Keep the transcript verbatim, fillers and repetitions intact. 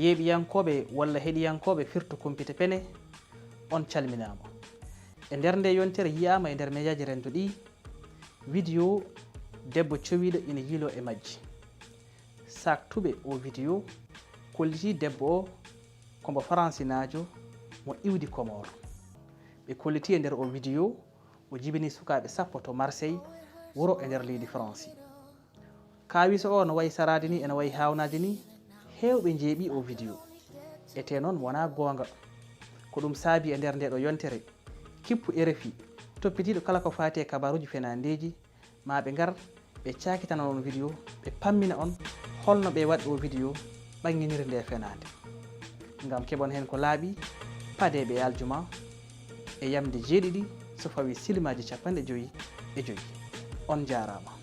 Yeeɓiyankooɓe walla heɗiyankooɓe Firtu Kumpite Pene, on calminaama. E nder nde yontere yiyaama e nder mejaaji renndo ɗi, video debbo cowiiɗo ina yiiloo e majji. Saaktuɓe o video kollitii debbo o ko mbo faransinaajo mo iwdi Komor. Ɓe kollitii e nder o video o jibini sukaaɓe sappo to Marseille, wuro e nder leydi Faransi. Kaawiso o no wayi saraade ni, ena wayi haawnaade ni, heewɓe njeeɓi o video. Etee noon wonaa goonga. Ko ɗum saabi e nder nde ɗo yontere, kippu R F I, toppitiiɗo kala ko faati e kabaaruuji fenaandeeji, maa ɓe ngar, ɓe caakitana on video, ɓe pammina on holno ɓe waɗi o video ɓannginiri nde fenaande. Ngam keɓon heen ko laaɓi, padeeɓe e aljuma e yamde jeeɗiɗi so fawii silimaaji cappanɗe joyi e joyi. On njaaraama.